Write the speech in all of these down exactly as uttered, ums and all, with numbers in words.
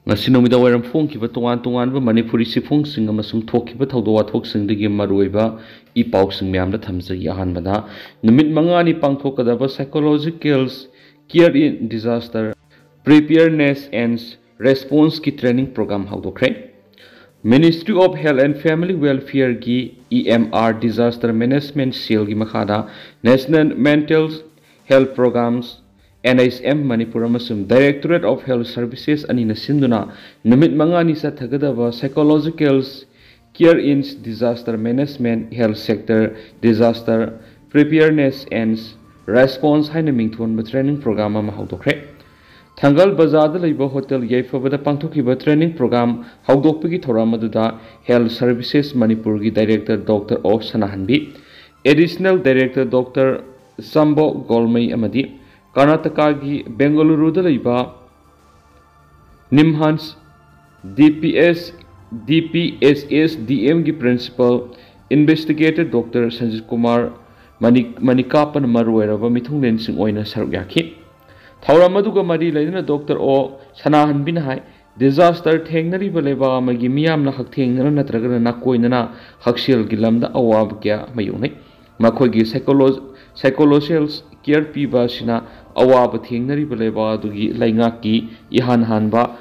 ꯉꯁꯤ ꯅꯨꯃꯤꯗꯥꯡ ꯋꯥꯏꯔꯝ ꯐꯣꯡꯈꯤꯕ ꯇꯣꯉꯥꯟ ꯇꯣꯉꯥꯟꯕ ꯃꯅꯤꯄꯨꯔꯤ ꯆꯦꯐꯣꯡꯁꯤꯡ ꯑꯃꯁꯨꯡ ꯊꯣꯛꯈꯤꯕ ꯊꯧꯗꯣꯛ ꯋꯥꯊꯣꯛꯁꯤꯡꯗꯒꯤ ꯃꯔꯨꯑꯣꯏꯕ ꯏ ꯄꯥꯎꯁꯤꯡ ꯃꯌꯥꯝꯗ ꯊꯝꯖꯒꯦ꯫ ꯑꯍꯥꯟꯕꯗ, ꯅꯨꯃꯤꯠ ꯃꯉꯥꯅꯤ ꯄꯥꯡꯊꯣꯛꯀꯗꯕ Psychological Care in Disaster Preparedness and Response ꯀꯤ training program ꯍꯧꯗꯣꯛꯈ꯭ꯔꯦ꯫ Ministry of Health and Family Welfare ꯒꯤ E M R Disaster Management Cell ꯒꯤ ꯃꯈꯥꯗ National Mental Health Programs, N H M Manipur ꯑꯃꯁꯨꯡ Directorate of Health Services ꯑꯅꯤꯅ ꯁꯤꯟꯗꯨꯅ ꯅꯨꯃꯤꯠ ꯃꯉꯥꯅꯤ ꯆꯠꯊꯒꯗꯕ Psychological Care in Disaster Management, Health Sector Disaster Preparedness and Response ꯍꯥꯏꯅ ꯃꯤꯡꯊꯣꯟꯕ training program ꯑꯃ ꯍꯧꯗꯣꯛꯈ꯭ꯔꯦ꯫ ꯊꯪꯒꯜ ꯕꯖꯥꯔꯗ ꯂꯩꯕ ꯍꯣꯇꯦꯜ ꯌꯥꯏꯐꯕꯗ ꯄꯥꯡꯊꯣꯛꯈꯤꯕ training program ꯍꯧꯗꯣꯛꯄꯒꯤ ꯊꯧꯔꯝ ꯑꯗꯨꯗ Health Services ꯃꯅꯤꯄꯨꯔꯒꯤ Director Doctor O ꯁꯅꯥꯍꯟꯕꯤ, Additional Director Doctor ꯆꯥꯝꯕꯣ ꯒꯣꯜꯃꯩ ꯑꯃꯗꯤ ꯀꯔꯅꯥꯇꯀꯥꯒꯤ ꯕꯦꯡꯒꯂꯨꯔꯨꯗ ꯂꯩꯕ NIMHANS DPS, DPSSDM ꯒꯤ Principal Investigator Doctor Sanjit Kumar ꯃꯅꯤ-, ꯃꯅꯤꯀꯥꯄꯟ ꯃꯔꯨꯑꯣꯏꯔꯕ ꯃꯤꯊꯨꯡꯂꯦꯟꯁꯤꯡ ꯑꯣꯏꯅ ꯁꯔꯨꯛ ꯌꯥꯈꯤ꯫ ꯊꯧꯔꯝ ꯑꯗꯨꯒ ꯃꯔꯤ ꯂꯩꯅꯅ Doctor O ꯁꯅꯥꯍꯟꯕꯤꯅ ꯍꯥꯏ, disaster ꯊꯦꯡꯅꯔꯤꯕ ꯂꯩꯕꯥꯛ ꯑꯃꯒꯤ ꯃꯤꯌꯥꯝꯅ ꯍꯛꯊꯦꯡꯅꯅ ꯅꯠꯇ꯭ꯔꯒꯅ ꯅꯥꯀꯣꯏꯅꯅ ꯍꯛꯁꯦꯜꯒꯤ ꯂꯝꯗ ꯑꯋꯥꯕ ꯀꯌꯥ ꯃꯥꯌꯣꯛꯅꯩ꯫ ꯃꯈꯣꯏꯒꯤ psycholo-, psychological care ꯄꯤꯕ ꯑꯁꯤꯅ ꯑꯋꯥꯕ ꯊꯦꯡꯅꯔꯤꯕ ꯂꯩꯕꯥꯛ ꯑꯗꯨꯒꯤ ꯂꯩꯉꯥꯛꯀꯤ ꯏꯍꯥꯟ ꯍꯥꯟꯕ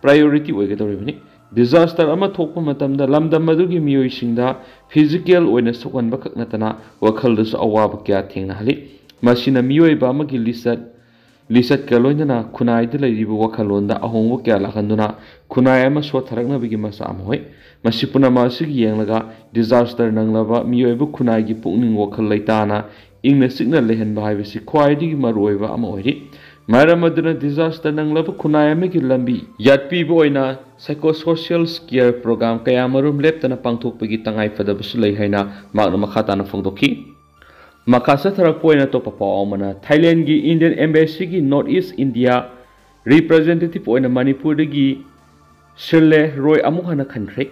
priority ꯑꯣꯏꯒꯗꯧꯔꯤꯕꯅꯤ꯫ Disaster ꯑꯃ ꯊꯣꯛꯄ ꯃꯇꯝꯗ ꯂꯝꯗꯝ ꯑꯗꯨꯒꯤ ꯃꯤꯑꯣꯏꯁꯤꯡꯗ physical ꯑꯣꯏꯅ ꯁꯣꯛꯍꯟꯕ ꯈꯛ ꯅꯠꯇꯅ ꯋꯥꯈꯜꯗꯁꯨ ꯑꯋꯥꯕ ꯀꯌꯥ ꯊꯦꯡꯅꯍꯜꯂꯤ꯫ ꯃꯁꯤꯅ ꯃꯤꯑꯣꯏꯕ ꯑꯃꯒꯤ ꯂꯤꯆꯠ, ꯂꯤꯆꯠꯀ ꯂꯣꯏꯅꯅ ꯈꯨꯟꯅꯥꯏꯗ ꯂꯩꯔꯤꯕ ꯋꯥꯈꯜꯂꯣꯟꯗ ꯑꯍꯣꯡꯕ ꯀꯌꯥ ꯂꯥꯛꯍꯟꯗꯨꯅ ꯈꯨꯟꯅꯥꯏ ꯑꯃ ꯁꯣꯠꯊꯔꯛꯅꯕꯒꯤ ꯃꯆꯥꯛ ꯑꯃ ꯑꯣꯏ꯫ ꯃꯁꯤ ꯄꯨꯝꯅꯃꯛ ꯑꯁꯤꯒꯤ ꯌꯦꯡꯂꯒ disaster ꯅꯪꯂꯕ ꯃꯤꯑꯣꯏꯕ ꯈꯨꯟꯅꯥꯏꯒꯤ ꯄꯨꯛꯅꯤꯡ ꯋꯥꯈꯜ ꯂꯩꯇꯥꯅ ꯏꯪꯅ ꯆꯤꯛꯅ ꯂꯩꯍꯟꯕ ꯍꯥꯏꯕꯁꯤ ꯈ꯭ꯋꯥꯏꯗꯒꯤ ꯃꯔꯨꯑꯣꯏꯕ ꯑꯃ ꯑꯣꯏꯔꯤ꯫ ꯃꯔꯝ ꯑꯗꯨꯅ disaster ꯅꯪꯂꯕ ꯈꯨꯟꯅꯥꯏ ꯑꯃꯒꯤ ꯂꯝꯕꯤ ꯌꯥꯠꯄꯤꯕ ꯑꯣꯏꯅ psychosocial care program ꯀꯌꯥ ꯃꯔꯨꯝ ꯂꯦꯞꯇꯅ ꯄꯥꯡꯊꯣꯛꯄꯒꯤ ꯇꯉꯥꯏ ꯐꯗꯕꯁꯨ ꯂꯩ ꯍꯥꯏꯅ ꯃꯍꯥꯛꯅ ꯃꯈꯥ ꯇꯥꯅ ꯐꯣꯡꯗꯣꯛꯈꯤ꯫ ꯃꯈꯥ ꯆꯠꯊꯔꯛꯄ ꯑꯣꯏꯅ ꯑꯇꯣꯞꯄ ꯄꯥꯎ ꯑꯃꯅ, ꯊꯥꯏꯂꯦꯟꯒꯤ Indian Embassy ꯒꯤ North East India Representative ꯑꯣꯏꯅ ꯃꯅꯤꯄꯨꯔꯗꯒꯤ ꯁꯤꯔꯂꯦ ꯔꯣꯏ ꯑꯃꯨꯛ ꯍꯟꯅ ꯈꯟꯈ꯭ꯔꯦ꯫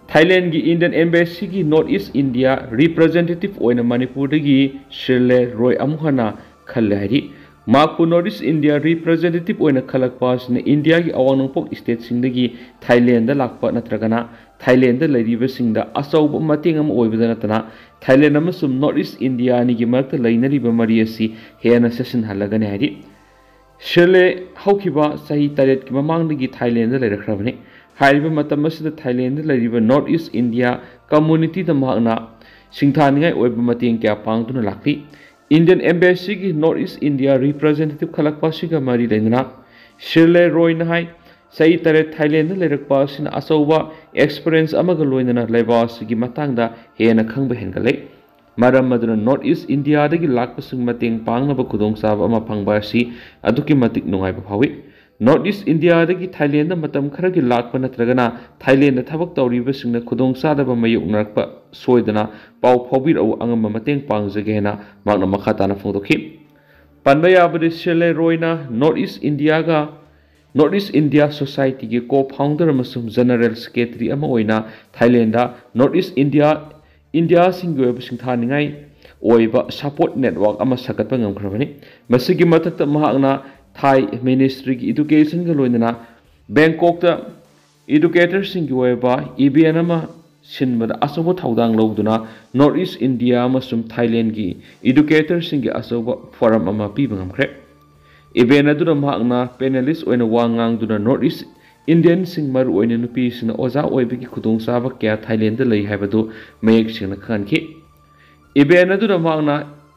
ꯊꯥꯏꯂꯦꯟꯒꯤ Indian Embassy ꯒꯤ North East India Representative ꯑꯣꯏꯅ ꯃꯅꯤꯄꯨꯔꯗꯒꯤ ꯁꯤꯔꯂꯦ ꯔꯣꯏ ꯑꯃꯨꯛ ꯍꯟꯅ ꯈꯜꯂꯦ ꯍꯥꯏꯔꯤ꯫ ꯃꯍꯥꯛꯄꯨ ꯅꯣꯔꯠ ꯏꯁ ꯏꯟꯗꯤꯌꯥ ꯔꯤꯄ꯭ꯔꯖꯦꯟꯇꯦꯇꯤꯚ ꯑꯣꯏꯅ ꯈꯜꯂꯛꯄ ꯑꯁꯤꯅ ꯏꯟꯗꯤꯌꯥꯒꯤ ꯑꯋꯥꯡ ꯅꯣꯡꯄꯣꯛ ꯁ꯭ꯇꯦꯠꯁꯤꯡꯗꯒꯤ ꯊꯥꯏꯂꯦꯟꯗ ꯂꯥꯛꯄ ꯅꯠꯇ꯭ꯔꯒꯅ ꯊꯥꯏꯂꯦꯟꯗ ꯂꯩꯔꯤꯕꯁꯤꯡꯗ ꯑꯆꯧꯕ ꯃꯇꯦꯡ ꯑꯃ ꯑꯣꯏꯕꯗ ꯅꯠꯇꯅ ꯊꯥꯏꯂꯦꯟ ꯑꯃꯁꯨꯡ ꯅꯣꯔꯠ ꯏꯁ ꯏꯟꯗꯤꯌꯥ ꯑꯅꯤꯒꯤ ꯃꯔꯛꯇ ꯂꯩꯅꯔꯤꯕ ꯃꯔꯤ ꯑꯁꯤ ꯍꯦꯟꯅ ꯆꯦꯠꯁꯤꯟꯍꯜꯂꯒꯅꯤ ꯍꯥꯏꯔꯤ꯫ ꯁꯤꯔꯂꯦ ꯍꯧꯈꯤꯕ ꯆꯍꯤ ꯇꯔꯦꯠꯀꯤ ꯃꯃꯥꯡꯗꯒꯤ ꯊꯥꯏꯂꯦꯟꯗ ꯂꯩꯔꯛꯈ꯭ꯔꯕꯅꯤ꯫ ꯍꯥꯏꯔꯤꯕ ꯃꯇꯝ ꯑꯁꯤꯗ ꯊꯥꯏꯂꯦꯟꯗ ꯂꯩꯔꯤꯕ ꯅꯣꯔꯠ ꯏꯁ ꯏꯟꯗꯤꯌꯥ ꯀꯝꯃꯨꯅꯤꯇꯤꯗ ꯃꯍꯥꯛꯅ ꯁꯤꯡꯊꯥꯅꯤꯡꯉꯥꯏ ꯑꯣꯏꯕ ꯃꯇꯦꯡ ꯀꯌꯥ ꯄꯥꯡꯗꯨꯅ ꯂꯥꯛꯂꯤ꯫ ꯏꯟꯗꯤꯌꯟ ꯑꯦꯝꯕꯦꯁꯤꯒꯤ ꯅꯣꯔꯠ ꯏꯁ ꯏꯟꯗꯤꯌꯥ ꯔꯤꯄ꯭ꯔꯖꯦꯟꯇꯦꯇꯤꯚ ꯈꯜꯂꯛꯄ ꯑꯁꯤꯒ ꯃꯔꯤ ꯂꯩꯅꯅ ꯁꯤꯔꯂꯦ ꯔꯣꯏꯅ ꯍꯥꯏ, ꯆꯍꯤ ꯇꯔꯦꯠ ꯊꯥꯏꯂꯦꯟꯗ ꯂꯩꯔꯛꯄ ꯑꯁꯤꯅ ꯑꯆꯧꯕ ꯑꯦꯛꯁꯄꯤꯔꯤꯌꯦꯟꯁ ꯑꯃꯒ ꯂꯣꯏꯅꯅ ꯂꯩꯕꯥꯛ ꯑꯁꯤꯒꯤ ꯃꯇꯥꯡꯗ ꯍꯦꯟꯅ ꯈꯪꯕ ꯍꯦꯟꯒꯠꯂꯦ꯫ ꯃꯔꯝ ꯑꯗꯨꯅ ꯅꯣꯔꯠ ꯏꯁ ꯏꯟꯗꯤꯌꯥꯗꯒꯤ ꯂꯥꯛꯄꯁꯤꯡ ꯃꯇꯦꯡ ꯄꯥꯡꯅꯕ ꯈꯨꯗꯣꯡꯆꯥꯕ ꯑꯃ ꯐꯪꯕ ꯑꯁꯤ ꯑꯗꯨꯛꯀꯤ ꯃꯇꯤꯛ ꯅꯨꯡꯉꯥꯏꯕ ꯐꯥꯎꯏ꯫ ꯅꯣꯔꯠ ꯏꯁ ꯏꯟꯗꯤꯌꯥꯗꯒꯤ ꯊꯥꯏꯂꯦꯟꯗ ꯃꯇꯝ ꯈꯔꯒꯤ ꯂꯥꯛꯄ ꯅꯠꯇ꯭ꯔꯒꯅ ꯊꯥꯏꯂꯦꯟꯗ ꯊꯕꯛ ꯇꯧꯔꯤꯕꯁꯤꯡꯅ ꯈꯨꯗꯣꯡꯆꯥꯗꯕ ꯃꯥꯌꯣꯛꯅꯔꯛꯄ ꯁꯣꯏꯗꯅ ꯄꯥꯎ ꯐꯥꯎꯕꯤꯔꯛꯎ, ꯑꯉꯝꯕ ꯃꯇꯦꯡ ꯄꯥꯡꯖꯒꯦ ꯍꯥꯏꯅ ꯃꯍꯥꯛꯅ ꯃꯈꯥ ꯇꯥꯅ ꯐꯣꯡꯗꯣꯛꯈꯤ꯫ ꯄꯟꯕ ꯌꯥꯕꯗꯤ ꯁꯤꯔꯂꯦ ꯔꯣꯏꯅ ꯅꯣꯔꯠ ꯏꯁ ꯏꯟꯗꯤꯌꯥꯒ ꯅꯣꯔꯠ ꯏꯁ ꯏꯟꯗꯤꯌꯥ ꯁꯣꯁꯥꯏꯇꯤꯒꯤ ꯀꯣ ꯐꯥꯎꯟꯗꯔ ꯑꯃꯁꯨꯡ ꯖꯦꯅꯔꯦꯜ ꯁꯦꯀ꯭ꯔꯦꯇꯔꯤ ꯑꯃ ꯑꯣꯏꯅ ꯊꯥꯏꯂꯦꯟꯗ ꯅꯣꯔꯠ ꯏꯁ ꯏꯟꯗꯤꯌꯥ ꯏꯟꯗꯤꯌꯥꯁꯤꯡꯒꯤ ꯑꯣꯏꯕ ꯁꯤꯡꯊꯥꯅꯤꯡꯉꯥꯏ ꯑꯣꯏꯕ ꯁꯄꯣꯔꯠ ꯅꯦꯠꯋꯥꯔꯛ ꯑꯃ ꯁꯥꯒꯠꯄ ꯉꯝꯈ꯭ꯔꯕꯅꯤ꯫ ꯃꯁꯤꯒꯤ ꯃꯊꯛꯇ ꯃꯍꯥꯛꯅ ꯊꯥꯏ ꯃꯤꯅꯤꯁꯇ꯭ꯔꯤꯒꯤ ꯏꯗꯨꯀꯦꯁꯟꯒ ꯂꯣꯏꯅꯅ ꯕꯦꯡꯀꯣꯛꯇ ꯏꯗꯨꯀꯦꯇꯔꯁꯤꯡꯒꯤ ꯑꯣꯏꯕ ꯏꯚꯦꯟ ꯑꯃ ꯁꯤꯟꯕꯗ ꯑꯆꯧꯕ ꯊꯧꯗꯥꯡ ꯂꯧꯗꯨꯅ ꯅꯣꯔꯠ ꯏꯁ ꯏꯟꯗꯤꯌꯥ ꯑꯃꯁꯨꯡ ꯊꯥꯏꯂꯦꯟꯒꯤ ꯏꯗꯨꯀꯦꯇꯔꯁꯤꯡꯒꯤ ꯑꯆꯧꯕ ꯐꯣꯔꯝ ꯑꯃ ꯄꯤꯕ ꯉꯝꯈ꯭ꯔꯦ꯫ ꯏꯚꯦꯟ ꯑꯗꯨꯗ ꯃꯍꯥꯛꯅ ꯄꯦꯅꯦꯂꯤꯁ ꯑꯣꯏꯅ ꯋꯥ ꯉꯥꯡꯗꯨꯅ ꯅꯣꯔꯠ ꯏꯁ ꯏꯟꯗꯤꯌꯟꯁꯤꯡ, ꯃꯔꯨꯑꯣꯏꯅ ꯅꯨꯄꯤꯁꯤꯡꯅ ꯑꯣꯖꯥ ꯑꯣꯏꯕꯒꯤ ꯈꯨꯗꯣꯡꯆꯥꯕ ꯀꯌꯥ ꯊꯥꯏꯂꯦꯟꯗ ꯂꯩ ꯍꯥꯏꯕꯗꯨ ꯃꯌꯦꯛ ꯁꯦꯡꯅ ꯈꯪꯍꯟꯈꯤ꯫ ꯏꯚꯦꯟ ꯑꯗꯨꯗ ꯃꯍꯥꯛꯅ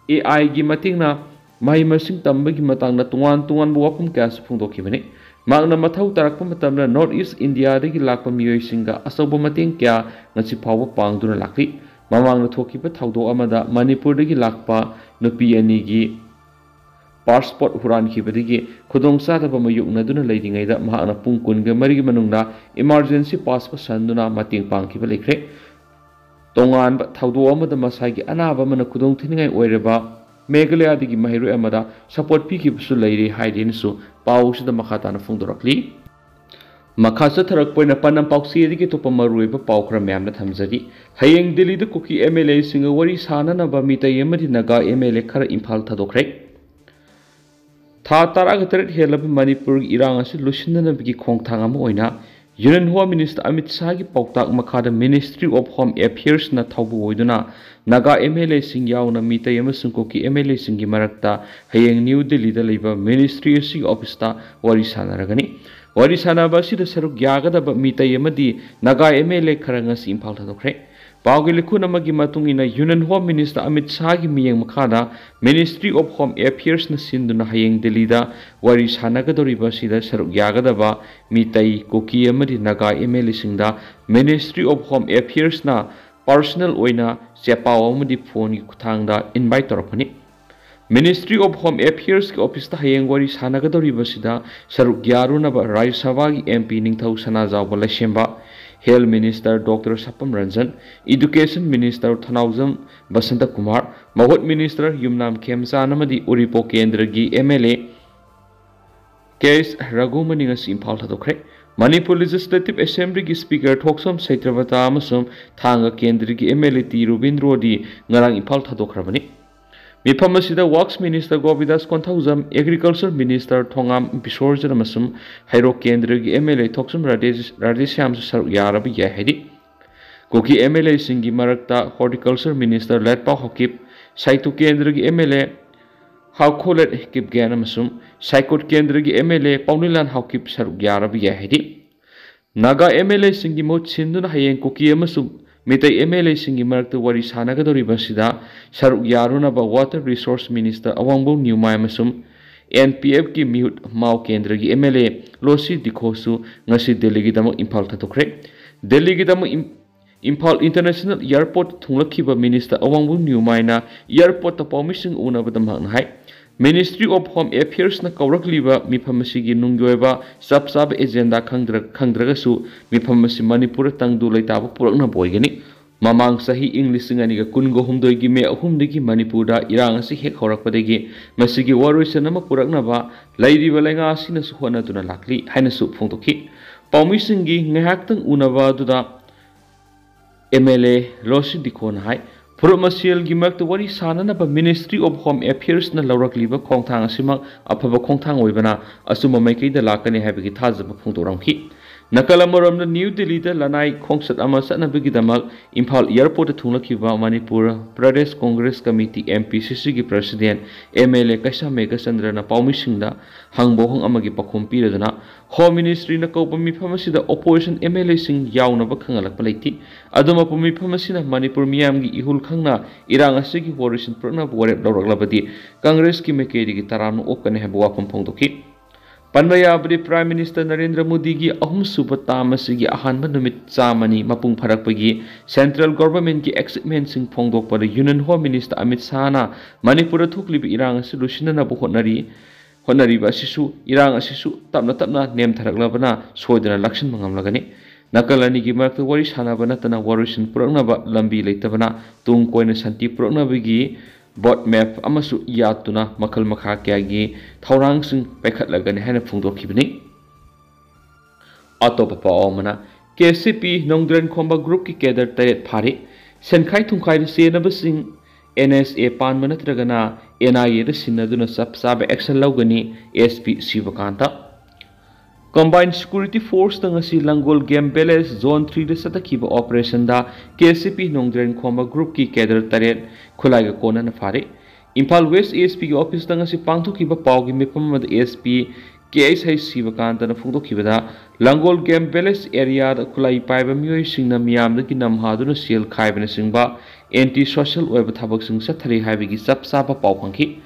ꯑꯦ ꯑꯥꯏꯒꯤ ꯃꯇꯦꯡꯅ ꯃꯍꯩ ꯃꯁꯤꯡ ꯇꯝꯕꯒꯤ ꯃꯇꯥꯡꯗ ꯇꯣꯉꯥꯟ ꯇꯣꯉꯥꯟꯕ ꯋꯥꯐꯝ ꯀꯌꯥꯁꯨ ꯐꯣꯡꯗꯣꯛꯈꯤꯕꯅꯤ꯫ ꯃꯍꯥꯛꯅ ꯃꯊꯧ ꯇꯥꯔꯛꯄ ꯃꯇꯝꯗ ꯅꯣꯔꯠ ꯏꯁ ꯏꯟꯗꯤꯌꯥꯗꯒꯤ ꯂꯥꯛꯄ ꯃꯤꯑꯣꯏꯁꯤꯡꯒ ꯑꯆꯧꯕ ꯃꯇꯦꯡ ꯀꯌꯥ ꯉꯁꯤ ꯐꯥꯎꯕ ꯄꯥꯡꯗꯨꯅ ꯂꯥꯛꯂꯤ꯫ ꯃꯃꯥꯡꯗ ꯊꯣꯛꯈꯤꯕ ꯊꯧꯗꯣꯛ ꯑꯃꯗ ꯃꯅꯤꯄꯨꯔꯗꯒꯤ ꯂꯥꯛꯄ ꯅꯨꯄꯤ ꯑꯅꯤꯒꯤ ꯄꯥꯁꯄꯣꯔꯠ ꯍꯨꯔꯥꯟꯈꯤꯕꯗꯒꯤ ꯈꯨꯗꯣꯡꯆꯥꯗꯕ ꯃꯥꯌꯣꯛꯅꯗꯨꯅ ꯂꯩꯔꯤꯉꯩꯗ ꯃꯍꯥꯛꯅ ꯄꯨꯡ ꯀꯨꯟꯒ ꯃꯔꯤꯒꯤ ꯃꯅꯨꯡꯗ ꯏꯃꯥꯔꯖꯦꯟꯁꯤ ꯄꯥꯁ ꯄꯨꯁꯟꯗꯨꯅ ꯃꯇꯦꯡ ꯄꯥꯡꯈꯤꯕ ꯂꯩꯈ꯭ꯔꯦ꯫ ꯇꯣꯉꯥꯟꯕ ꯊꯧꯗꯣꯛ ꯑꯃꯗ ꯃꯁꯥꯒꯤ ꯑꯅꯥꯕ ꯑꯃꯅ ꯈꯨꯗꯣꯡꯊꯤꯅꯤꯡꯉꯥꯏ ꯑꯣꯏꯔꯕ ꯃꯦꯘꯥꯂꯌꯥꯗꯒꯤ ꯃꯍꯩꯔꯣꯏ ꯑꯃꯗ ꯁꯄꯣꯔꯠ ꯄꯤꯈꯤꯕꯁꯨ ꯂꯩꯔꯤ ꯍꯥꯏꯗꯦꯅꯁꯨ ꯄꯥꯎ ꯑꯁꯤꯗ ꯃꯈꯥ ꯇꯥꯅ ꯐꯣꯡꯗꯣꯔꯛꯂꯤ꯫ ꯃꯈꯥ ꯆꯠꯊꯔꯛꯄ ꯑꯣꯏꯅ ꯄꯥꯟꯗꯝ ꯄꯥꯎꯆꯦꯗꯒꯤ ꯑꯇꯣꯞꯄ ꯃꯔꯨꯑꯣꯏꯕ ꯄꯥꯎ ꯈꯔ ꯃꯌꯥꯝꯅ ꯊꯝꯖꯔꯤ꯫ ꯍꯌꯦꯡ ꯗꯤꯜꯂꯤꯗ ꯀꯨꯀꯤ ꯑꯦꯝ ꯑꯦꯜ ꯑꯦꯁꯤꯡꯒ ꯋꯥꯔꯤ ꯁꯥꯅꯅꯕ ꯃꯤꯇꯩ ꯑꯃꯗꯤ ꯅꯥꯒꯥ ꯑꯦꯝ ꯑꯦꯜ ꯑꯦ ꯈꯔ ꯏꯝꯐꯥꯜ ꯊꯥꯗꯣꯛꯈ꯭ꯔꯦ꯫ ꯊꯥ ꯇꯔꯥꯒ ꯇꯔꯦꯠ ꯍꯦꯜꯂꯕ ꯃꯅꯤꯄꯨꯔꯒꯤ ꯏꯔꯥꯡ ꯑꯁꯤ ꯂꯣꯏꯁꯤꯟꯅꯅꯕꯒꯤ ꯈꯣꯡꯊꯥꯡ ꯑꯃ ꯑꯣꯏꯅ Union Home Minister ꯑꯃꯤꯠ ꯁꯥꯍꯒꯤ ꯄꯥꯎꯇꯥꯛ ꯃꯈꯥꯗ Ministry of Home Affairsꯅ ꯊꯧꯕꯨ ꯑꯣꯏꯗꯨꯅ ꯅꯥꯒꯥ MLAꯁꯤꯡ ꯌꯥꯎꯅ ꯃꯤꯇꯩ ꯑꯃꯁꯨꯡ ꯀꯨꯀꯤ MLAꯁꯤꯡꯒꯤ ꯃꯔꯛꯇ ꯍꯌꯦꯡ ꯅ꯭ꯌꯨ ꯗꯤꯜꯂꯤꯗ ꯂꯩꯕ ministry ꯑꯁꯤꯒꯤ officeꯇ ꯋꯥꯔꯤ ꯁꯥꯟꯅꯔꯒꯅꯤ꯫ ꯋꯥꯔꯤ ꯁꯥꯟꯅꯕ ꯑꯁꯤꯗ ꯁꯔꯨꯛ ꯌꯥꯒꯗꯕ ꯃꯤꯇꯩ ꯑꯃꯗꯤ ꯅꯥꯒꯥ MLA ꯈꯔ ꯉꯁꯤ ꯏꯝꯐꯥꯜ ꯊꯥꯗꯣꯛꯈ꯭ꯔꯦ꯫ ꯄꯥꯎꯒꯤ ꯂꯤꯈꯨꯟ ꯑꯃꯒꯤ ꯃꯇꯨꯡ ꯏꯟꯅ Union Home Minister ꯑꯃꯤꯠ ꯁꯥꯍꯒꯤ ꯃꯤꯠꯌꯦꯡ ꯃꯈꯥꯗ Ministry of Home Affairsꯅ ꯁꯤꯟꯗꯨꯅ ꯍꯌꯦꯡ ꯗꯤꯜꯂꯤꯗ ꯋꯥꯔꯤ ꯁꯥꯟꯅꯒꯗꯧꯔꯤꯕ ꯑꯁꯤꯗ ꯁꯔꯨꯛ ꯌꯥꯒꯗꯕ ꯃꯤꯇꯩ, ꯀꯨꯀꯤ ꯑꯃꯗꯤ Naga MLAꯁꯤꯡꯗ Ministry of Home Affairsꯅ personal ꯑꯣꯏꯅ ꯆꯦꯄꯥꯎ ꯑꯃꯗꯤ phoneꯒꯤ ꯈꯨꯠꯊꯥꯡꯗ invite ꯇꯧꯔꯛꯄꯅꯤ꯫ Ministry of Home Affairsꯀꯤ officeꯇ ꯍꯌꯦꯡ ꯋꯥꯔꯤ ꯁꯥꯟꯅꯒꯗꯧꯔꯤꯕꯁꯤꯗ ꯁꯔꯨꯛ ꯌꯥꯔꯨꯅꯕ ꯔꯥꯖ꯭ꯌ ꯁꯚꯥꯒꯤ MP ꯅꯤꯡꯊꯧ ꯁꯅꯥꯖꯥꯎꯕ ꯂꯩꯁꯦꯝꯕ, Health Minister Doctor ꯁꯄꯝ Ranjan, Education Minister ꯊꯅꯥꯎꯖꯝ Basanta Kumar, ꯃꯍꯨꯠ Minister ꯌꯨꯝꯅꯥꯝ ꯈꯦꯝꯆꯥꯟ ꯑꯃꯗꯤ ꯎꯔꯤꯄꯣꯛ ꯀꯦꯟꯗ꯭ꯔꯒꯤ MLA ꯀꯦ ꯑꯦꯁ ꯔꯘꯨꯃꯅꯤ ꯉꯁꯤ ꯏꯝꯐꯥꯜ ꯊꯥꯗꯣꯛꯈ꯭ꯔꯦ꯫ ꯃꯅꯤꯄꯨꯔ Legislative Assemblyꯒꯤ Speaker ꯊꯣꯛꯆꯣꯝ ꯁꯩꯇ꯭ꯔꯕꯇꯥ ꯑꯃꯁꯨꯡ ꯊꯥꯡꯒ ꯀꯦꯟꯗ꯭ꯔꯒꯤ MLA ꯇꯤ ꯔꯨꯕꯤꯟꯗ꯭ꯔꯣꯗꯤ ꯉꯔꯥꯡ ꯏꯝꯐꯥꯜ ꯊꯥꯗꯣꯛꯈ꯭ꯔꯕꯅꯤ꯫ ꯃꯤꯐꯝ ꯑꯁꯤꯗ Works Minister ꯒꯣꯕꯤꯟꯗꯥꯁ Konthoujam, Agriculture Minister ꯊꯣꯉꯥꯝ ꯕꯤꯁꯣꯔꯖꯟ ꯑꯃꯁꯨꯡ ꯍꯩꯔꯣꯛ ꯀꯦꯟꯗ꯭ꯔꯒꯤ MLA ꯊꯣꯛꯆꯣꯝ ꯔꯥꯙꯦ-, ꯔꯥꯙꯦꯁ꯭ꯌꯥꯝꯁꯨ ꯁꯔꯨꯛ ꯌꯥꯔꯕ ꯌꯥꯏ ꯍꯥꯏꯔꯤ꯫ ꯀꯨꯀꯤ MLAꯁꯤꯡꯒꯤ ꯃꯔꯛꯇ Horticulture Minister ꯂꯦꯠꯄꯥꯎ ꯍꯥꯎꯀꯤꯞ, ꯁꯥꯏꯇꯨ ꯀꯦꯟꯗ꯭ꯔꯒꯤ MLA ꯍꯥꯎꯈꯣꯂꯦꯠ ꯀꯤꯞꯒꯦꯟ ꯑꯃꯁꯨꯡ ꯁꯥꯏꯀꯣꯠ ꯀꯦꯟꯗ꯭ꯔꯒꯤ MLA ꯄꯥꯎꯅꯤꯂꯥꯟ ꯍꯥꯎꯀꯤꯞ ꯁꯔꯨꯛ ꯌꯥꯔꯕ ꯌꯥꯏ ꯍꯥꯏꯔꯤ꯫ ꯅꯥꯒꯥ MLAꯁꯤꯡꯒꯤ ꯃꯍꯨꯠ ꯁꯤꯟꯗꯨꯅ ꯍꯌꯦꯡ ꯀꯨꯀꯤ ꯑꯃꯁꯨꯡ ꯃꯤꯇꯩ MLAꯁꯤꯡꯒꯤ ꯃꯔꯛꯇ ꯋꯥꯔꯤ ꯁꯥꯟꯅꯒꯗꯧꯔꯤꯕ ꯑꯁꯤꯗ ꯁꯔꯨꯛ ꯌꯥꯔꯨꯅꯕ Water Resource Minister ꯑꯋꯥꯡꯕꯧ ꯅ꯭ꯌꯨꯃꯥꯏ ꯑꯃꯁꯨꯡ NPFꯀꯤ ꯃꯤꯍꯨꯠ ꯃꯥꯎ ꯀꯦꯟꯗ꯭ꯔꯒꯤ MLA ꯂꯣꯁꯤ ꯗꯤꯈꯣꯁꯨ ꯉꯁꯤ ꯗꯦꯜꯂꯤꯒꯤꯗꯃꯛ ꯏꯝꯐꯥꯜ ꯊꯥꯗꯣꯛꯈ꯭ꯔꯦ꯫ ꯗꯦꯜꯂꯤꯒꯤꯗꯃꯛ ꯏꯝ-, ꯏꯝꯐꯥꯜ International Airportꯇ ꯊꯨꯡꯂꯛꯈꯤꯕ Minister ꯑꯋꯥꯡꯕꯧ ꯅ꯭ꯌꯨꯃꯥꯏꯅ airportꯇ ꯄꯥꯎꯃꯤꯁꯤꯡ ꯎꯅꯕꯗ ꯃꯍꯥꯛꯅ ꯍꯥꯏ, Ministry of Home Affairsꯅ ꯀꯧꯔꯛꯂꯤꯕ ꯃꯤꯐꯝ ꯑꯁꯤꯒꯤ ꯅꯨꯡꯒꯤ ꯑꯣꯏꯕ ꯆꯞ ꯆꯥꯕ agenda ꯈꯪꯗ꯭ꯔ-, ꯈꯪꯗ꯭ꯔꯒꯁꯨ ꯃꯤꯐꯝ ꯑꯁꯤ ꯃꯅꯤꯄꯨꯔꯗ ꯇꯪꯗꯨ ꯂꯩꯇꯥꯕ ꯄꯨꯔꯛꯅꯕ ꯑꯣꯏꯒꯅꯤ꯫ ꯃꯃꯥꯡ ꯆꯍꯤ ꯏꯪ ꯂꯤꯁꯤꯡ ꯑꯅꯤꯒ ꯀꯨꯟꯒ ꯍꯨꯝꯗꯣꯏꯒꯤ ꯃꯦ ꯑꯍꯨꯝꯗꯒꯤ ꯃꯅꯤꯄꯨꯔꯗ ꯏꯔꯥꯡ ꯑꯁꯤ ꯍꯦꯛ ꯍꯧꯔꯛꯄꯗꯒꯤ ꯃꯁꯤꯒꯤ ꯋꯥꯔꯣꯏꯁꯤꯟ ꯑꯃ ꯄꯨꯔꯛꯅꯕ ꯂꯩꯔꯤꯕ ꯂꯩꯉꯥꯛ ꯑꯁꯤꯅꯁꯨ ꯍꯣꯠꯅꯗꯨꯅ ꯂꯥꯛꯂꯤ ꯍꯥꯏꯅꯁꯨ ꯐꯣꯡꯗꯣꯛꯈꯤ꯫ ꯄꯥꯎꯃꯤꯁꯤꯡꯒꯤ ꯉꯥꯏꯍꯥꯛꯇꯪ ꯎꯅꯕ ꯑꯗꯨꯗ MLA ꯂꯣꯁꯤ ꯗꯤꯈꯣꯅ ꯍꯥꯏ, ꯐꯨꯔꯨꯞ ꯃꯁꯦꯜꯒꯤ ꯃꯔꯛꯇ ꯋꯥꯔꯤ ꯁꯥꯅꯅꯕ Ministry of Home Affairsꯅ ꯂꯧꯔꯛꯂꯤꯕ ꯈꯣꯡꯊꯥꯡ ꯑꯁꯤꯃꯛ ꯑꯐꯕ ꯈꯣꯡꯊꯥꯡ ꯑꯣꯏꯕꯅ ꯑꯆꯨꯝꯕ ꯃꯥꯏꯀꯩꯗ ꯂꯥꯛꯀꯅꯤ ꯍꯥꯏꯕꯒꯤ ꯊꯥꯖꯕ ꯐꯣꯡꯗꯣꯛꯂꯝꯈꯤ꯫ ꯅꯥꯀꯜ ꯑꯃꯔꯣꯝꯗ, ꯅ꯭ꯌꯨ ꯗꯤꯜꯂꯤꯗ ꯂꯅꯥꯏ ꯈꯣꯡꯆꯠ ꯑꯃ ꯆꯠꯅꯕꯒꯤꯗꯃꯛ ꯏꯝꯐꯥꯜ airportꯇ ꯊꯨꯡꯂꯛꯈꯤꯕ ꯃꯅꯤꯄꯨꯔ ꯄ꯭ꯔꯗꯦꯁ ꯀꯣꯡꯒ꯭ꯔꯦꯁ ꯀꯃꯤꯇꯤ, MPCCꯒꯤ president, MLA ꯀꯩꯁꯥꯝ ꯃꯦꯘꯆꯟꯗ꯭ꯔꯅ ꯄꯥꯎꯃꯤꯁꯤꯡꯗ ꯍꯪꯕ ꯋꯥꯍꯪ ꯑꯃꯒꯤ ꯄꯥꯎꯈꯨꯝ ꯄꯤꯔꯗꯨꯅ, Home Ministryꯅ ꯀꯧꯕ ꯃꯤꯐꯝ ꯑꯁꯤꯗ opposition MLAꯁꯤꯡ ꯌꯥꯎꯅꯕ ꯈꯪꯍꯜꯂꯛꯄ ꯂꯩꯇꯦ꯫ ꯑꯗꯨꯝ ꯑꯄꯨꯟꯕ ꯃꯤꯐꯝ ꯑꯁꯤꯅ ꯃꯅꯤꯄꯨꯔ ꯃꯤꯌꯥꯝꯒꯤ ꯏꯍꯨꯜ ꯈꯪꯅ ꯏꯔꯥꯡ ꯑꯁꯤꯒꯤ ꯋꯥꯔꯣꯏꯁꯤꯟ ꯄꯨꯔꯛꯅꯕ ꯋꯥꯔꯦꯞ ꯂꯧꯔꯛꯂꯕꯗꯤ ꯀꯪꯒ꯭ꯔꯦꯁꯀꯤ ꯃꯥꯏꯀꯩꯗꯒꯤ ꯇꯔꯥꯝꯅ ꯑꯣꯛꯀꯅꯤ ꯍꯥꯏꯕ ꯋꯥꯐꯝ ꯐꯣꯡꯗꯣꯛꯈꯤ꯫ ꯄꯟꯕ ꯌꯥꯕꯗꯤ, Prime Minister ꯅꯔꯦꯟꯗ꯭ꯔ ꯃꯣꯗꯤꯒꯤ ꯑꯍꯨꯝꯁꯨꯕ term ꯑꯁꯤꯒꯤ ꯑꯍꯥꯟꯕ ꯅꯨꯃꯤꯠ ꯆꯥꯝꯃꯅꯤ ꯃꯄꯨꯡ ꯐꯥꯔꯛꯄꯒꯤ central governmentꯀꯤ achievementꯁꯤꯡ ꯐꯣꯡꯗꯣꯛꯄꯗ Union Home Minister Amit ꯁꯥꯍꯅ ꯃꯅꯤꯄꯨꯔꯗ ꯊꯣꯛꯂꯤꯕ ꯏꯔꯥꯡ ꯑꯁꯤ ꯂꯣꯏꯁꯤꯟꯅꯅꯕ ꯍꯣꯠꯅꯔꯤ ꯍꯣꯠꯅꯔꯤꯕ ꯑꯁꯤꯁꯨ, ꯏꯔꯥꯡ ꯑꯁꯤꯁꯨ ꯇꯞꯅ ꯇꯞꯅ ꯅꯦꯝꯊꯔꯛꯂꯕꯅ ꯁꯣꯏꯗꯅ ꯂꯥꯛꯁꯤꯟꯕ ꯉꯝꯂꯒꯅꯤ꯫ ꯅꯥꯀꯜ ꯑꯅꯤꯒꯤ ꯃꯔꯛꯇ ꯋꯥꯔꯤ ꯁꯥꯅꯕ ꯅꯠꯇꯅ ꯋꯥꯔꯣꯏꯁꯤꯟ ꯄꯨꯔꯛꯅꯕ ꯂꯝꯕꯤ ꯂꯩꯇꯕꯅ ꯇꯨꯡ ꯀꯣꯏꯅ ꯁꯥꯟꯇꯤ ꯄꯨꯔꯛꯅꯕꯒꯤ road map ꯑꯃꯁꯨ ꯌꯥꯠꯇꯨꯅ ꯃꯈꯜ ꯃꯈꯥ ꯀꯌꯥꯒꯤ ꯊꯧꯔꯥꯡꯁꯤꯡ ꯄꯥꯏꯈꯠꯂꯒꯅꯤ ꯍꯥꯏꯅ ꯐꯣꯡꯗꯣꯛꯈꯤꯕꯅꯤ꯫ ꯑꯇꯣꯞꯄ ꯄꯥꯎ ꯑꯃꯅ, KCP ꯅꯣꯡꯗ꯭ꯔꯦꯟ ꯈꯣꯝꯕ groupꯀꯤ cadre ꯇꯔꯦꯠ ꯐꯥꯔꯤ꯫ ꯁꯦꯟꯈꯥꯏ ꯊꯨꯝꯈꯥꯏꯗ ꯆꯦꯟꯅꯕꯁꯤꯡ NSA ꯄꯥꯟꯕ ꯅꯠꯇ꯭ꯔꯒꯅ NIAꯗ ꯁꯤꯟꯅꯗꯨꯅ ꯆꯞ ꯆꯥꯕ action ꯂꯧꯒꯅꯤ, SP ꯁꯤꯕꯀꯥꯟꯇ꯫ Combined Security Forceꯅ ꯉꯁꯤ ꯂꯪꯒꯣꯜ Game Village Zone threeꯗ ꯆꯠꯊꯈꯤꯕ operationꯗ KCP ꯅꯣꯡꯗ꯭ꯔꯦꯟ ꯈꯣꯝꯕ groupꯀꯤ cadre ꯇꯔꯦꯠ ꯈꯨꯠꯂꯥꯏꯒ ꯀꯣꯟꯅꯅ ꯐꯥꯔꯤ꯫ ꯏꯝꯐꯥꯜ West ASPꯒꯤ officeꯇ ꯉꯁꯤ ꯄꯥꯡꯊꯣꯛꯈꯤꯕ ꯄꯥꯎꯒꯤ ꯃꯤꯐꯝ ꯑꯃꯗ SP KSI ꯁꯤꯕꯀꯥꯟꯇꯅ ꯐꯣꯡꯗꯣꯛꯈꯤꯕꯗ, ꯂꯪꯒꯣꯜ Game Village areaꯗ ꯈꯨꯠꯂꯥꯏ ꯄꯥꯏꯕ ꯃꯤꯑꯣꯏꯁꯤꯡꯅ ꯃꯤꯌꯥꯝꯗꯒꯤ ꯅꯝꯍꯥꯗꯨꯅ ꯁꯦꯜ ꯈꯥꯏꯕꯅꯆꯤꯡꯕ anti social ꯑꯣꯏꯕ ꯊꯕꯛꯁꯤꯡ ꯆꯠꯊꯔꯤ ꯍꯥꯏꯕꯒꯤ ꯆꯞ ꯆꯥꯕ ꯄꯥꯎ ꯐꯪꯈꯤ꯫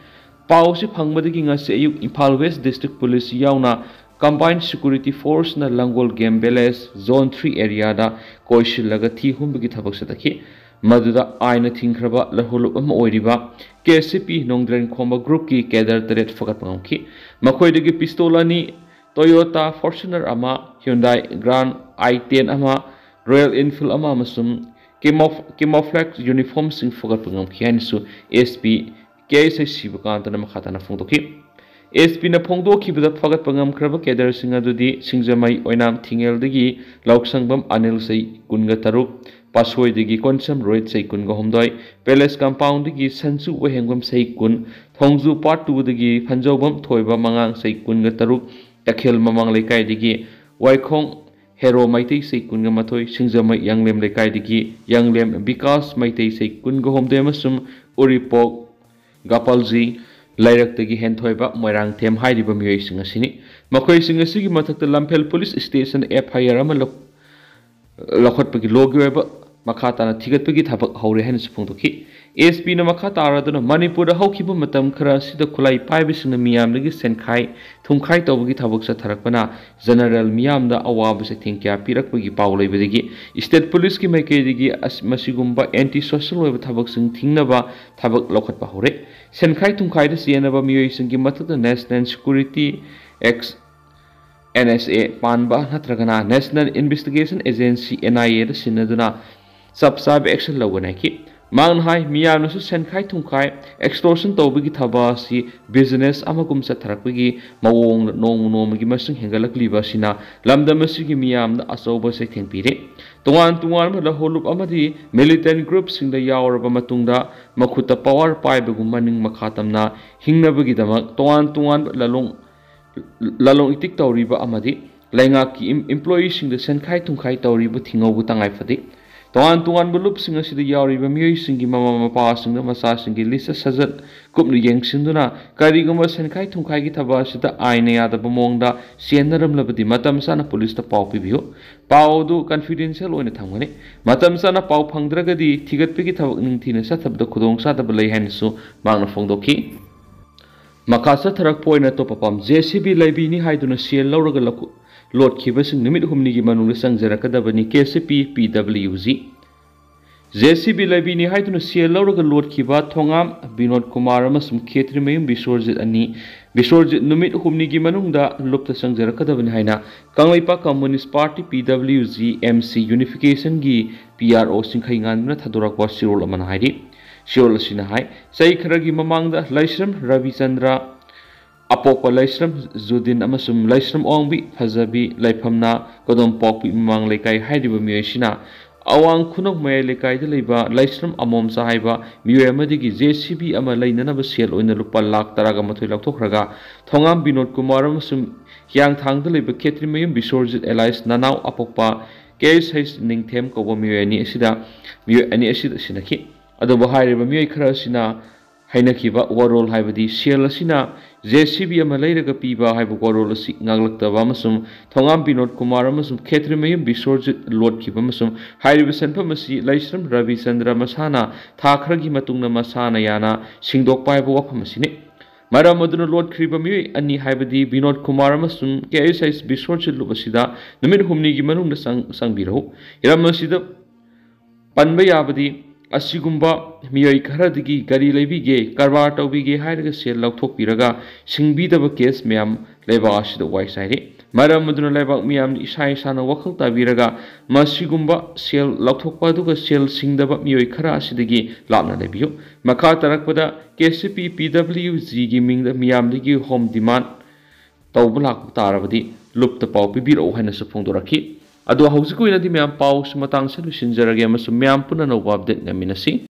ꯄꯥꯎ ꯑꯁꯤ ꯐꯪꯕꯗꯒꯤ ꯉꯁꯤ ꯑꯌꯨꯛ ꯏꯝꯐꯥꯜ West District Police ꯌꯥꯎꯅ Combined Security Forceꯅ ꯂꯪꯒꯣꯜ Game Village Zone three areaꯗ ꯀꯣꯏꯁꯤꯜꯂꯒ ꯊꯤ ꯍꯨꯝꯕꯒꯤ ꯊꯕꯛ ꯆꯠꯊꯈꯤ꯫ ꯃꯗꯨꯗ ꯑꯥꯏꯟꯅ ꯊꯤꯡꯈ꯭ꯔꯕ ꯂꯧꯍꯨꯂꯨꯞ ꯑꯃ ꯑꯣꯏꯔꯤꯕ KCP ꯅꯣꯡꯗ꯭ꯔꯦꯟ ꯈꯣꯝꯕ groupꯀꯤ cadre ꯇꯔꯦꯠ ꯐꯒꯠꯄ ꯉꯝꯈꯤ꯫ ꯃꯈꯣꯏꯗꯒꯤ pistol ꯑꯅꯤ, Toyota Fortuner ꯑꯃ, Hyundai Grand i ten ꯑꯃ, Royal Enfield ꯑꯃ ꯑꯃꯁꯨꯡ camouf-, camouflage uniformꯁꯤꯡ ꯐꯒꯠꯄ ꯉꯝꯈꯤ ꯍꯥꯏꯅꯁꯨ SP KSI ꯁꯤꯕꯀꯥꯟꯇꯅ ꯃꯈꯥ ꯇꯥꯅ ꯐꯣꯡꯗꯣꯛꯈꯤ꯫ SPꯅ ꯐꯣꯡꯗꯣꯛꯈꯤꯕꯗ, ꯐꯒꯠꯄ ꯉꯝꯈ꯭ꯔꯕ cadreꯁꯤꯡ ꯑꯗꯨꯗꯤ ꯁꯤꯡꯖꯃꯩ ꯑꯣꯏꯅꯥꯝ ꯊꯤꯡꯉꯦꯜꯗꯒꯤ ꯂꯧꯁꯪꯕꯝ ꯑꯅꯤꯜ, ꯆꯍꯤ ꯀꯨꯟꯒ ꯇꯔꯨꯛ, ꯄꯥꯠꯁꯣꯏꯗꯒꯤ ꯀꯣꯟꯁꯝ ꯔꯣꯍꯤꯠ ꯆꯍꯤ ꯀꯨꯟꯒ ꯍꯨꯝꯗꯣꯏ, ꯄꯦꯂꯦꯁ ꯀꯝꯄꯥꯎꯟꯗꯒꯤ ꯁꯟꯁꯨ ꯋꯥꯍꯦꯡꯕꯝ ꯆꯍꯤ ꯀꯨꯟ, ꯊꯣꯡꯖꯨ ꯄꯥꯔꯠ ꯇꯨꯗꯒꯤ ꯐꯟꯖꯧꯕꯝ ꯊꯣꯏꯕ ꯃꯉꯥꯡ ꯆꯍꯤ ꯀꯨꯟꯒ ꯇꯔꯨꯛ, ꯇꯈꯦꯜ ꯃꯃꯥꯡ ꯂꯩꯀꯥꯏꯗꯒꯤ ꯋꯥꯏꯈꯣꯡ ꯍꯦꯔꯣ ꯃꯩꯇꯩ ꯆꯍꯤ ꯀꯨꯟꯒ ꯃꯥꯊꯣꯏ, ꯁꯤꯡꯖꯃꯩ ꯌꯥꯡꯂꯦꯝ ꯂꯩꯀꯥꯏꯗꯒꯤ ꯌꯥꯡꯂꯦꯝ ꯕꯤꯀꯥꯁ ꯃꯩꯇꯩ ꯆꯍꯤ ꯀꯨꯟꯒ ꯍꯨꯝꯗꯣꯏ ꯑꯃꯁꯨꯡ ꯎꯔꯤꯄꯣꯛ ꯒꯥꯄꯜꯖꯤ ꯂꯩꯔꯛꯇꯒꯤ ꯍꯦꯟꯊꯣꯏꯕ ꯃꯣꯏꯔꯥꯡꯊꯦꯝ ꯍꯥꯏꯔꯤꯕ ꯃꯤꯑꯣꯏꯁꯤꯡ ꯑꯁꯤꯅꯤ꯫ ꯃꯈꯣꯏꯁꯤꯡ ꯑꯁꯤꯒꯤ ꯃꯊꯛꯇ ꯂꯝꯐꯦꯜ ꯄꯨꯂꯤꯁ ꯁ꯭ꯇꯦꯁꯟ ꯑꯦꯐ ꯑꯥꯏ ꯑꯥꯔ ꯑꯃ ꯂꯧ-, ꯂꯧꯈꯠꯄꯒꯤ ꯂꯣꯒꯤ ꯑꯣꯏꯕ ꯃꯈꯥ ꯇꯥꯅ ꯊꯤꯒꯠꯄꯒꯤ ꯊꯕꯛ ꯍꯧꯔꯦ ꯍꯥꯏꯅꯁꯨ ꯐꯣꯡꯗꯣꯛꯈꯤ꯫ ꯑꯦꯁ ꯄꯤꯅ ꯃꯈꯥ ꯇꯥꯔꯗꯨꯅ ꯃꯅꯤꯄꯨꯔꯗ ꯍꯧꯈꯤꯕ ꯃꯇꯝ ꯈꯔ ꯑꯁꯤꯗ ꯈꯨꯠꯂꯥꯏ ꯄꯥꯏꯕꯁꯤꯡꯅ ꯃꯤꯌꯥꯝꯗꯒꯤ ꯁꯦꯟꯈꯥꯏ ꯊꯨꯝꯈꯥꯏ ꯇꯧꯕꯒꯤ ꯊꯕꯛ ꯆꯠꯊꯔꯛꯄꯅ ꯖꯦꯅꯔꯦꯜ ꯃꯤꯌꯥꯝꯗ ꯑꯋꯥꯕ ꯆꯩꯊꯦꯡ ꯀꯌꯥ ꯄꯤꯔꯛꯄꯒꯤ ꯄꯥꯎ ꯂꯩꯕꯗꯒꯤ ꯁ꯭ꯇꯦꯠ ꯄꯨꯂꯤꯁꯀꯤ ꯃꯥꯏꯀꯩꯗꯒꯤ ꯑꯁ-, ꯃꯁꯤꯒꯨꯝꯕ ꯑꯦꯟꯇꯤ ꯁꯣꯁꯦꯜ ꯑꯣꯏꯕ ꯊꯕꯛꯁꯤꯡ ꯊꯤꯡꯅꯕ ꯊꯕꯛ ꯂꯧꯈꯠꯄ ꯍꯧꯔꯦ꯫ ꯁꯦꯟꯈꯥꯏ ꯊꯨꯝꯈꯥꯏꯗ ꯆꯦꯟꯅꯕ ꯃꯤꯑꯣꯏꯁꯤꯡꯒꯤ ꯃꯊꯛꯇ ꯅꯦꯁꯅꯦꯜ ꯁꯦꯀ꯭ꯌꯨꯔꯤꯇꯤ ꯑꯦꯛꯁ, ꯑꯦꯟ ꯑꯦꯁ ꯑꯦ, ꯄꯥꯟꯕ ꯅꯠꯇ꯭ꯔꯒꯅ ꯅꯦꯁꯅꯦꯜ ꯏꯟꯚꯦꯁꯇꯤꯒꯦꯁꯟ ꯑꯦꯖꯦꯟꯁꯤ, ꯑꯦꯟ ꯑꯥꯏ ꯑꯦꯗ ꯁꯤꯟꯅꯗꯨꯅ ꯆꯞ ꯆꯥꯕ ꯑꯦꯛꯁꯟ ꯂꯧꯒꯅꯤ ꯍꯥꯏꯈꯤ꯫ ꯃꯍꯥꯛꯅ ꯍꯥꯏ, ꯃꯤꯌꯥꯝꯅꯁꯨ ꯁꯦꯟꯈꯥꯏ ꯊꯨꯝꯈꯥꯏ, ꯑꯦꯛꯁꯇꯣꯔꯁꯟ ꯇꯧꯕꯒꯤ ꯊꯕꯛ ꯑꯁꯤ ꯕꯤꯖꯤꯅꯦꯁ ꯑꯃꯒꯨꯝ ꯆꯠꯊꯔꯛꯄꯒꯤ ꯃꯑꯣꯡꯗ ꯅꯣꯡꯃ ꯅꯣꯡꯃꯒꯤ ꯃꯁꯤꯡ ꯍꯦꯟꯒꯠꯂꯛꯂꯤꯕ ꯑꯁꯤꯅ ꯂꯝꯗꯝ ꯑꯁꯤꯒꯤ ꯃꯤꯌꯥꯝꯗ ꯑꯆꯧꯕ ꯆꯩꯊꯦꯡ ꯄꯤꯔꯦ꯫ ꯇꯣꯉꯥꯟ ꯇꯣꯉꯥꯟꯕ ꯂꯧꯍꯣꯜꯂꯨꯞ ꯑꯃꯗꯤ ꯃꯤꯂꯤꯇꯦꯟ ꯒ꯭ꯔꯨꯞꯁꯤꯡꯗ ꯌꯥꯎꯔꯕ ꯃꯇꯨꯡꯗ ꯃꯈꯨꯠꯇ ꯄꯋꯥꯔ ꯄꯥꯏꯕꯒꯨꯝ ꯃꯅꯤꯡ ꯃꯈꯥ ꯇꯝꯅ ꯍꯤꯡꯅꯕꯒꯤꯗꯃꯛ ꯇꯣꯉꯥꯟ ꯇꯣꯉꯥꯟꯕ ꯂꯂꯣꯡ ꯂꯂꯣꯡ ꯏꯇꯤꯛ ꯇꯧꯔꯤꯕ ꯑꯃꯗꯤ ꯂꯩꯉꯥꯛꯀꯤ ꯏꯝ-, ꯏꯝꯄ꯭ꯂꯣꯌꯤꯁꯤꯡꯗ ꯁꯦꯟꯈꯥꯏ ꯊꯨꯝꯈꯥꯏ ꯇꯧꯔꯤꯕ ꯊꯤꯡꯍꯧꯕ ꯇꯉꯥꯏ ꯐꯗꯦ꯫ ꯇꯣꯉꯥꯟ ꯇꯣꯉꯥꯟꯕ ꯂꯨꯞꯁꯤꯡ ꯑꯁꯤꯗ ꯌꯥꯎꯔꯤꯕ ꯃꯤꯑꯣꯏꯁꯤꯡꯒꯤ ꯃꯃꯥ ꯃꯄꯥꯁꯤꯡꯗ ꯃꯆꯥꯁꯤꯡꯒꯤ ꯂꯤꯁ ꯁꯖꯠ ꯀꯨꯞꯅ ꯌꯦꯡꯁꯤꯟꯗꯨꯅ ꯀꯔꯤꯒꯨꯝꯕ ꯁꯦꯟꯈꯥꯏ ꯊꯨꯝꯈꯥꯏꯒꯤ ꯊꯕꯛ ꯑꯁꯤꯗ ꯑꯥꯏꯟꯅ ꯌꯥꯗꯕ ꯃꯑꯣꯡꯗ ꯆꯦꯟꯅꯔꯝꯂꯕꯗꯤ ꯃꯇꯝ ꯆꯥꯅ ꯄꯨꯂꯤꯁꯇ ꯄꯥꯎ ꯄꯤꯕꯤꯌꯨ꯫ ꯄꯥꯎ ꯑꯗꯨ ꯀꯟꯐꯤꯗꯦꯟꯁꯤꯌꯦꯜ ꯑꯣꯏꯅ ꯊꯝꯒꯅꯤ꯫ ꯃꯇꯝ ꯆꯥꯅ ꯄꯥꯎ ꯐꯪꯗ꯭ꯔꯒꯗꯤ ꯊꯤꯒꯠꯄꯒꯤ ꯊꯕꯛ ꯅꯤꯡꯊꯤꯅ ꯆꯠꯊꯕꯗ ꯈꯨꯗꯣꯡꯆꯥꯗꯕ ꯂꯩ ꯍꯥꯏꯅꯁꯨ ꯃꯍꯥꯛꯅ ꯐꯣꯡꯗꯣꯛꯈꯤ꯫ ꯃꯈꯥ ꯆꯠꯊꯔꯛꯄ ꯑꯣꯏꯅ ꯑꯇꯣꯞꯄ ꯄꯥꯎ, ꯖꯦ ꯁꯤ ꯕꯤ ꯂꯩꯕꯤꯅꯤ ꯍꯥꯏꯗꯨꯅ ꯁꯦꯜ ꯂꯧꯔꯒ ꯂꯧꯈꯨ-, ꯂꯣꯠꯈꯤꯕꯁꯤꯡ ꯅꯨꯃꯤꯠ ꯍꯨꯝꯅꯤꯒꯤ ꯃꯅꯨꯡꯗ ꯆꯪꯖꯔꯛꯀꯗꯕꯅꯤ, K C P, P W G. J C B ꯂꯩꯕꯤꯅꯤ ꯍꯥꯏꯗꯨꯅ ꯁꯦꯜ ꯂꯧꯔꯒ ꯂꯣꯠꯈꯤꯕ ꯊꯣꯉꯥꯝ ꯕꯤꯅꯣꯗ ꯀꯨꯃꯥꯔ ꯑꯃꯁꯨꯡ ꯈꯦꯇ꯭ꯔꯤꯃꯌꯨꯝ ꯕꯤꯁ꯭ꯋꯔꯖꯤꯠ ꯑꯅꯤ, ꯕꯤꯁ꯭ꯋꯔꯖꯤꯠ ꯅꯨꯃꯤꯠ ꯍꯨꯝꯅꯤꯒꯤ ꯃꯅꯨꯡꯗ ꯂꯨꯞꯇ ꯆꯪꯖꯔꯛꯀꯗꯕꯅꯤ ꯍꯥꯏꯅ ꯀꯪꯂꯩꯄꯥꯛ ꯀꯝꯃꯨꯅꯤꯁ꯭ꯠ ꯄꯥꯔꯇꯤ, ꯄꯤ W G, M C ꯌꯨꯅꯤꯐꯤꯀꯦꯁꯟꯒꯤ P R ꯑꯣ ꯆꯤꯡꯈꯩꯉꯥꯟꯕꯅ ꯊꯥꯗꯣꯔꯛꯄ ꯆꯦꯔꯣꯜ ꯑꯃꯅ ꯍꯥꯏꯔꯤ꯫ ꯆꯦꯔꯣꯜ ꯑꯁꯤꯅ ꯍꯥꯏ, ꯆꯍꯤ ꯈꯔꯒꯤ ꯃꯃꯥꯡꯗ ꯂꯥꯏꯁ꯭ꯔꯝ ꯔꯕꯤꯆꯟꯗ꯭ꯔ, ꯑꯄꯣꯛꯄ ꯂꯥꯏꯁ꯭ꯔꯝ ꯖꯨꯗꯤꯟ ꯑꯃꯁꯨꯡ ꯂꯥꯏꯁ꯭ꯔꯝ ꯑꯋꯥꯡꯕꯤ ꯐꯖꯕꯤ ꯂꯥꯏꯐꯝꯅ ꯀꯣꯗꯣꯝꯄꯣꯛꯄꯤ ꯃꯃꯥꯡ ꯂꯩꯀꯥꯏ ꯍꯥꯏꯔꯤꯕ ꯃꯤꯑꯣꯏꯁꯤꯅ ꯑꯋꯥꯡ ꯈꯨꯅꯧ ꯃꯌꯥꯏ ꯂꯩꯀꯥꯏꯗ ꯂꯩꯕ ꯂꯩꯁ꯭ꯔꯝ ꯑꯃꯣꯝꯆꯥ ꯍꯥꯏꯕ ꯃꯤꯑꯣꯏ ꯑꯃꯗꯒꯤ ꯖꯦ ꯁꯤ ꯕꯤ ꯑꯃ ꯂꯩꯅꯅꯕ ꯁꯦꯜ ꯑꯣꯏꯅ ꯂꯨꯄꯥ ꯂꯥꯈ ꯇꯔꯥꯒ ꯃꯥꯊꯣꯏ ꯂꯧꯊꯣꯛꯈ꯭ꯔꯒ, ꯊꯣꯉꯥꯝ ꯕꯤꯅꯣꯗ ꯀꯨꯃꯥꯔ ꯑꯃꯁꯨꯡ ꯍꯤꯌꯥꯡꯊꯥꯡꯗ ꯂꯩꯕ ꯈꯦꯇ꯭ꯔꯤꯃꯌꯨꯝ ꯕꯤꯁ꯭ꯋꯔꯖꯤꯠ ꯑꯦꯂꯥꯏꯁ ꯅꯅꯥꯎ ꯑꯄꯣꯛꯄ ꯀꯦ ꯑꯦꯁ ꯑꯩꯆ ꯅꯤꯡꯊꯦꯝ ꯀꯧꯕ ꯃꯤꯑꯣꯏ ꯑꯅꯤ ꯑꯁꯤꯗ, ꯃꯤꯑꯣꯏ ꯑꯅꯤ ꯑꯁꯤꯗ ꯁꯤꯟꯅꯈꯤ꯫ ꯑꯗꯨꯕꯨ ꯍꯥꯏꯔꯤꯕ ꯃꯤꯑꯣꯏ ꯈꯔ ꯑꯁꯤꯅ ꯍꯩꯅꯈꯤꯕ ꯋꯥꯔꯣꯜ, ꯍꯥꯏꯕꯗꯤ ꯁꯦꯜ ꯑꯁꯤꯅ ꯖꯦ ꯁꯤ ꯕꯤ ꯑꯃ ꯂꯩꯔꯒ ꯄꯤꯕ ꯍꯥꯏꯕ ꯋꯥꯔꯣꯜ ꯑꯁꯤ ꯉꯥꯡꯂꯛꯇꯕ ꯑꯃꯁꯨꯡ ꯊꯣꯉꯥꯝ ꯕꯤꯅꯣꯗ ꯀꯨꯃꯥꯔ ꯑꯃꯁꯨꯡ ꯈꯦꯇ꯭ꯔꯤꯃꯌꯨꯝ ꯕꯤꯁ꯭ꯋꯔꯖꯤꯠ ꯂꯣꯠꯈꯤꯕ ꯑꯃꯁꯨꯡ ꯍꯥꯏꯔꯤꯕ ꯁꯦꯟꯐꯝ ꯑꯁꯤ ꯂꯩꯁ꯭ꯔꯝ ꯔꯕꯤꯆꯟꯗ꯭ꯔ ꯃꯁꯥꯅ ꯊꯥ ꯈꯔꯒꯤ ꯃꯇꯨꯡꯗ ꯃꯁꯥꯅ ꯌꯥꯅ ꯁꯤꯡꯗꯣꯛꯄ ꯍꯥꯏꯕ ꯋꯥꯐꯝ ꯑꯁꯤꯅꯤ꯫ ꯃꯔꯝ ꯑꯗꯨꯅ ꯂꯣꯠꯈ꯭ꯔꯤꯕ ꯃꯤꯑꯣꯏ ꯑꯅꯤ, ꯍꯥꯏꯕꯗꯤ ꯕꯤꯅꯣꯗ ꯀꯨꯃꯥꯔ ꯑꯃꯁꯨꯡ ꯀꯦ ꯑꯦꯁ ꯑꯩꯆ ꯕꯤꯁ꯭ꯋꯔꯖꯤꯠ ꯂꯨꯞ ꯑꯁꯤꯗ ꯅꯨꯃꯤꯠ ꯍꯨꯝꯅꯤꯒꯤ ꯃꯅꯨꯡꯗ ꯆꯪ-, ꯆꯪꯕꯤꯔꯛꯎ꯫ ꯍꯤꯔꯝ ꯑꯁꯤꯗ ꯄꯟꯕ ꯌꯥꯕꯗꯤ, ꯑꯁꯤꯒꯨꯝꯕ ꯃꯤꯑꯣꯏ ꯈꯔꯗꯒꯤ ꯒꯥꯔꯤ ꯂꯩꯕꯤꯒꯦ, ꯀꯔꯕꯥꯔ ꯇꯧꯕꯤꯒꯦ ꯍꯥꯏꯔꯒ ꯁꯦꯜ ꯂꯧꯊꯣꯛꯄꯤꯔꯒ ꯁꯤꯡꯕꯤꯗꯕ ꯀꯦꯁ ꯃꯌꯥꯝ ꯂꯩꯕꯥꯛ ꯑꯁꯤꯗ ꯋꯥꯏ ꯆꯥꯏꯔꯤ꯫ ꯃꯔꯝ ꯑꯗꯨꯅ ꯂꯩꯕꯥꯛ ꯃꯤꯌꯥꯝꯅ ꯏꯁꯥ ꯏꯁꯥꯅ ꯋꯥꯈꯜ ꯇꯥꯕꯤꯔꯒ ꯃꯁꯤꯒꯨꯝꯕ ꯁꯦꯜ ꯂꯧꯊꯣꯛꯄ ꯑꯗꯨꯒ ꯁꯦꯜ ꯁꯤꯡꯗꯕ ꯃꯤꯑꯣꯏ ꯈꯔ ꯑꯁꯤꯗꯒꯤ ꯂꯥꯞꯅ ꯂꯩꯕꯤꯌꯨ꯫ ꯃꯈꯥ ꯇꯥꯔꯛꯄꯗ ꯀꯦ ꯁꯤ ꯄꯤ ꯄꯤ ꯗꯕ꯭ꯂꯤꯎ ꯖꯤꯒꯤ ꯃꯤꯡꯗ ꯃꯤꯌꯥꯝꯗꯒꯤ ꯍꯣꯝ ꯗꯤꯃꯥꯟ ꯇꯧꯕ ꯂꯥꯛꯄ ꯇꯥꯔꯕꯗꯤ ꯂꯨꯞꯇ ꯄꯥꯎ ꯄꯤꯕꯤꯔꯛꯎ ꯍꯥꯏꯅꯁꯨ ꯐꯣꯡꯗꯣꯔꯛꯈꯤ꯫ ꯑꯗꯣ ꯍꯧꯖꯤꯛꯀꯤ ꯑꯣꯏꯅꯗꯤ ꯃꯌꯥꯝ ꯄꯥꯎꯁꯤ ꯃꯇꯥꯡꯁꯤꯗ ꯂꯣꯏꯁꯤꯟꯖꯔꯒꯦ ꯑꯃꯁꯨꯡ ꯃꯌꯥꯝ ꯄꯨꯟꯅ ꯑꯅꯧꯕ ꯑꯞꯗꯦꯠ ꯉꯥꯏꯃꯤꯟꯅꯁꯤ꯫